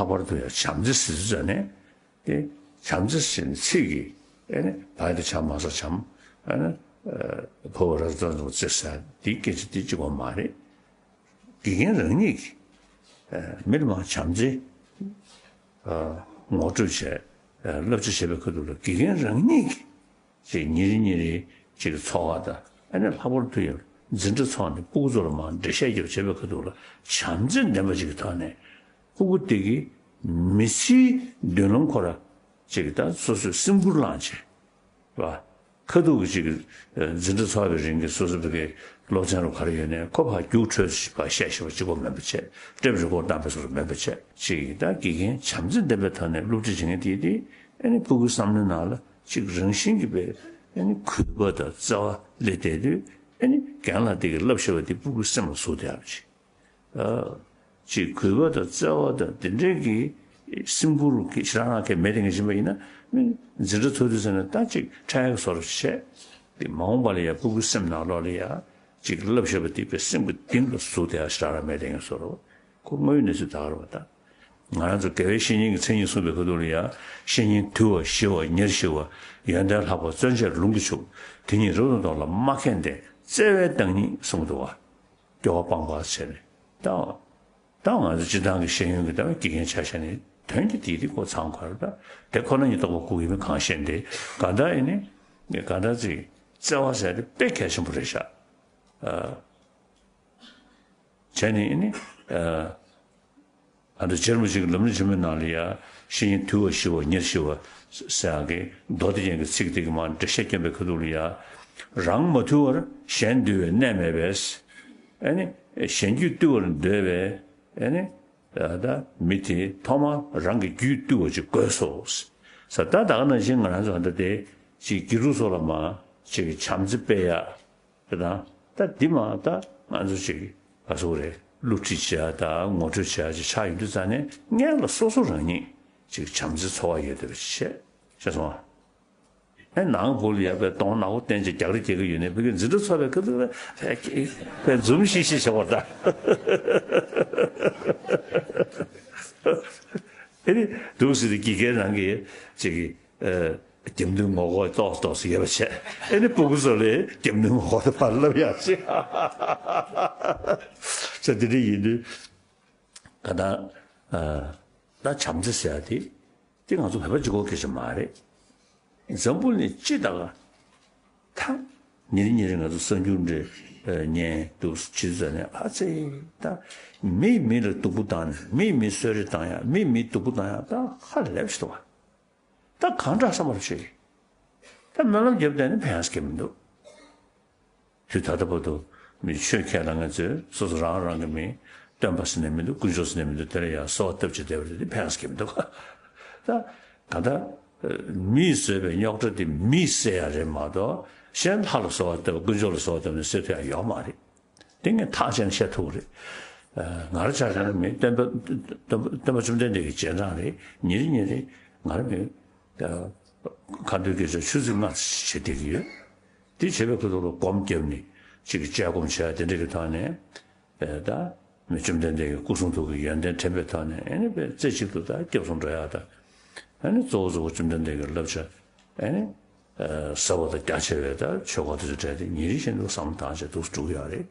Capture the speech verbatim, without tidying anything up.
བར་དུ་ཡང་བྱམས་བརྩེ་ཟེར་ཙམ་ནས་དེ་བྱམས་བརྩེ་ཟེར་ནས་ཚིག་གིས་ཨེ་ནི་བ་ཡ་དེ་བྱམས་མ་ས་བྱམས་ཨེ་ནི་ཕོ་བ་ར་ཙ་ཙོ་བརྩེ་ཟེར་དེའི་སྐད་ཆ་དེ་གཅིག་པོ་མ་རེད། དགེ་རྒན་རང་ཉིད་ཀྱིས་མི་ལ་མ་བྱམས་བརྩེ་ངོ་སྤྲོད་བྱས་བསླབ་བྱ་བྱེད་པའི་ཁ་ཐུག་ལ་དགེ་རྒན་རང་ཉིད་ཀྱིས་ཅིག་ཉིན་རེ་ཉིན་རེ་ཅིག་འཚོ་བ་དང་ཨ་ནི་ལྷག་པར་དུ་ཡང་འཛིན་གྲྭ་ཚོགས་ནས་སྤུ་གུ་ཚོ་ལ་མ་འགྲེལ་བཤད་རྒྱབ་བྱེད་པའི་ཁ་ཐུག་ལ་བྱམས་བརྩེ་ལྡན་པ་ཅིག་གི་ཐོག་ནས་སྤུ་གུ་དེ་གི་མི་ཚེའི་མདུན་ལམ་ཁོ་ར་ཅིག་ད་སོ་སོས་སེམས་ཁུར་བླངས་བྱས་བ། ཁ་ཐུག་གི་ཅིག་འཛིན་གྲྭ་ཚོགས་པའི་རིང་གི་སོ་སོ་བོད་སྐད་སློབ་ཚན་རུ་ག་རེ་ཡོད་ནས་ཁོ་ཕར་རྒྱུགས་འཕྲོད་བྱས་ཕར་བཤད་ཤེས་པ་གཅིག་པོ་མིན་པ་བྱས་ཊེབ་རི་ཀོར་བཏང་པའི་སོ་སོ་མིན་པ་བྱས་ཅིག་ད་དགེ་རྒན་བྱམས་བརྩེ་ལྡན་པའི་ཐོག་ནས་སློབ་ཁྲིད་བྱེད་མཁན་དེ་དེ་ཨ་ནི་སྤུ་གུའི་བསམ་བློའི་ནང་ལ་ཅིག་རང་བཞིན་གྱིས་པའི་ཨ་ནི་གུས་པ་དང་བརྩེ་བ་སླེབས་བསྡད་དུས་ཨ་ནི་རྒན་ལགས་དེ་གིས་བསླབ་བཞག་པ་དེ་སྤུ་གུའི་སེམས་ལ་ཟུག་བསྡད་ཡག་ཅིག་ཅིག་གུས་པ་དང་བརྩེ་བ་དང་དེ་འདྲའི་གི་སེམས་ཁུར་གི་ཞེ་དྲག་རང་གི་མེད་དེ་ངས་བཞིན་པ་ཡིན་ན་མི་འཛིན་གྲྭ་ཚོགས་དུས་ཟེར་ན་ད་ཅིག་ཕྲན་གྱི་བཟོ་འདྲ་བྱས་དེ་མ་འོངས་པ་ལ་ཡ་སྤུ་གུའི་སེམས་ནང་ལོགས་ལ་ཡ་ཅིག་བསླབ་བཞག་པ་དེ་པའི་སེམས་ཀྱི་གཏིང་ལ་ཟུག་བསྡད་ཡ་ཞེ་དྲག་རང་མེད་དེ་ངས་བཟོ་འདྲ་བ་ཁོ་དངོས་ཡོད་གནས་ཚུལ་ད་ག་རེད་བ་ད། ང་རང་ཚོ་དགེ་བའི་བཤེས་གཉེན་གྱི་མཚན་ཉིད་གསུངས་པའི་ཁ་ཐུག་ལ་ཡ་བཤེས་གཉེན་དུལ་བ་ཞི་བ་ཉེར་ཞི་བ་ཡོན་ཏན་ལྷག་པ་བརྩོན་བཅས་ལུང་གིས་ཕྱུག་དེ་ཉིད་རབ་ཏུ་བསྟོད་ལ་མ་མཁས་ལྡན་བརྩེ་བའི་བདག་ཉིད་གསུངས་འདུག་བ། སྐྱོ་བ་སྤངས་པ་བྱས་ནས་ད། ད་ང་ཚོ་སྤྱིར་བཏང་གི་ཤེས་ཡོན་གྱི་ད་དགེ་རྒན་ཆ་བཞག་ནས་དོན་གྱི་དེའི་དེ་ཁོ་ཚང་ག་རེ་ད་དེ་ཁོ་ན་ཉིད་རྟོགས་པ་ཁོ་ཡིན་མིན་གང་ཤེས་འདི་ག་འདྲ་ཡིན་ནི་ག་འདྲ་ཅིག་བརྩེ་བ་ཟེར་དེ་དཔེ་གལ་ཆེན་པོ་རེད་ཤག་བྱས་ནས་ཨེ་ནི། ཨ་ད་རྗེ་རིན་པོ་ཆེ་གི་ལམ་རིམ་ཆེན་མོའི་ནང་ལ་ཡ་བཤེས་གཉེན་དུལ་བ་ཞི་བ་ཉེར་ཞི་བ་ཟེར་ཡག་གི་མདོ་སྡེ་རྒྱན་གྱི་ཚིག་དེ་གི་མར་འགྲེལ་བཤད་བསྐྱོན་པའི་ཁ་ཐུག་ལ་ཡ། རང་མ་དུལ་བར་གཞན་དུལ་བའི་གནས་མེད་པས། ཨེ་ནི། གཞན་རྒྱུད་བཏུལ་བར་འདོད་པའི་ཨེ་ནི། ད་མི་དེ་ཐོག་མར་རང་གི་རྒྱུད་བཏུལ་བ་ཅིག་དགོས་སོ། ས་ད་ད་ག་ནང་བཞིན་ང་རང་ཚོ་ད་ལྟ་དེ་ཅིག་དགེ་ཕྲུག་ཚོ་ལ་མ་ཅིག་བྱམས་བརྩེ་སྤེལ་ཡ། དེ་དང་ད་འདི་མ་ད་ང་ཚོ་ཅིག་ག་ཚོད་རེད་སློབ་ཁྲིད་བྱེད་ཡ་ད་ངོ་སྤྲོད་བྱེད་ཡ་ཅིག་ཆགས་ཡོང་དུས་ཙང་ནས་སྔོན་ལ་སོ་སོ་རང་ཉིད་ཅིག་བྱམས་བརྩེ་ཚོར་བ་ཡོད་བསྡད་པ་ཅིག་བྱས་ཤེས་སོང་ཨ། ཨེ་ནང་བུ་ལ་ཡ་པའི་གདོང་ནག་པོ་བསྟན་ཅིག་རྒྱག་རེས་རྒྱག་གི་ཡོད་ནས་བུ་གི་འཛིན་གྲྭ་ཚོགས་པའི་སྐབས་དུ་པའི་པའི་འཛུམ་ཤིག་ཤིག་བྱེད་པ་ད། ཨེ་ནི་འདུག་ཟེར་ཏེ་དགེ་རྒན་རང་གིས་ཅིག་གི། རྒྱབ་མདུན་ངོ་ལྐོག་ཏོག་ཏོག་ཙམ་ཡོད་པ་བྱས། ཨེ་ནི་སྤུ་གུ་ཚོ་ལ་རྒྱབ་མདུན་ངོ་ལྐོག་ཏུ་ཕར་ལབ་ཡག་ཅིག་ཟེར་དེ་འདྲ་ཡིན་དུས། ག་ད། ད་བྱམས་བརྩེ་ཟེར་ཡག་དེ། དེ་ང་ཚོ་བོད་པ་གཅིག་པོ་སྐད་ཆ་མ་རེད། འཛམ་བུ་གླིང་སྤྱི་དག་ད། ཉིན་རེ་ཉིན་རེ་ང་ཚོ་གསར་འགྱུར་འདྲ་ཉན་འདུག་ཕྱི་ཚུལ་ནས་ཨ་ཙི། ད། མིས་མི་ལ་སྡུག་པོ་བཏང་ནས་མིས་མི་གསོད་རེས་བཏང་ཡག་མིས་མི་སྡུག་པོ་བཏང་ཡག་ད་ཧ་ལས་པ་ཞིག་འདུག་བ། ད་གང་དྲག་བསམ་པར་བྱེད། ད་སྨོན་ལམ་བརྒྱབ་བསྡད་ནས་ཕན་ཡག་གི་མི་འདུག་དུས་ད་ལྟ་བར་དུ་མི་ཆོས་ཁས་བླངས་མཁན་ཚོས་སོ་སོ་རང་རང་གི་མི་སྟོན་པ་ཟེར་ནས་མི་འདུག་དཀོན་མཆོག་ཟེར་ནས་མི་འདུག་དེ་ལ་ཡང་གསོལ་བ་བཏབ་བྱས་བསྡད་པ་རེད་དེ་ཕན་ཡག་གི་མི་འདུག་ད་གང་ལྟར་མིས་བཟོས་པའི་རྙོག་དྲ་དེ་མིས་སེལ་ཡག་རེད་མ་གཏོགས་གཞན་ལྷ་ལ་གསོལ་བ་བཏབ་དཀོན་མཆོག་ལ་གསོལ་བ་བཏབ་ནས་སེལ་ཐུབ་ཡག་ཡོད་མ་རེད། དེ་ངས་ཐག་བཅད་ནས་བཤད་ཐུབ་ཀྱི་རེད། ང་རང་ཆ་བཞག་ན་མི་སྟོན་པ་སྟོན་པ་སྟོན་པ་བཅོམ་ལྡན་འདས་ཀྱི་རྗེས་འབྲང་རེད། ཉིན་རེ་ཉིན་རེ་ང་རང་མི་ཁ་འདོན་དགེ་སྦྱོར་ཆུ་ཚོད་ལྔ་བྱེད་བསྡད་ཀྱི་ཡོད། དེ་བྱེད་པའི་ཁུལ་དུ་སྒོམ་བརྒྱབ་ནས་གཅིག་གི་དཔྱད་སྒོམ་བྱས་དེ་འདྲ་གི་ཐོག་ནས་ད་མི་བཅོམ་ལྡན་འདས་ཀྱི་སྐུ་གསུང་ཐུགས་ཀྱི་ཡོན་ཏན་དྲན་པའི་ཐོག་ནས་ཨ་ནི་རྩེ་གཅིག་ཏུ་ད་སྐྱབས་སུ་འགྲོ་ཡག་ད་ཨ་ནི་གཙོ་བོ་གཙོ་བོ་བཅོམ་ལྡན་འདས་ཀྱི་བསླབ་བྱ་ཨ་ནི། ཟབ་པ་དང་རྒྱ་ཆེ་བའི་ད་ཆོས་སྐོར་དེ་ཚོ་བྲལ་ཏེ་ཉིན་རེ་བཞིན་དུ་བསམ་བློ་བཏང་བྱས་འདུག་སེ་འགྲོ་གི་ཡོད་རེད།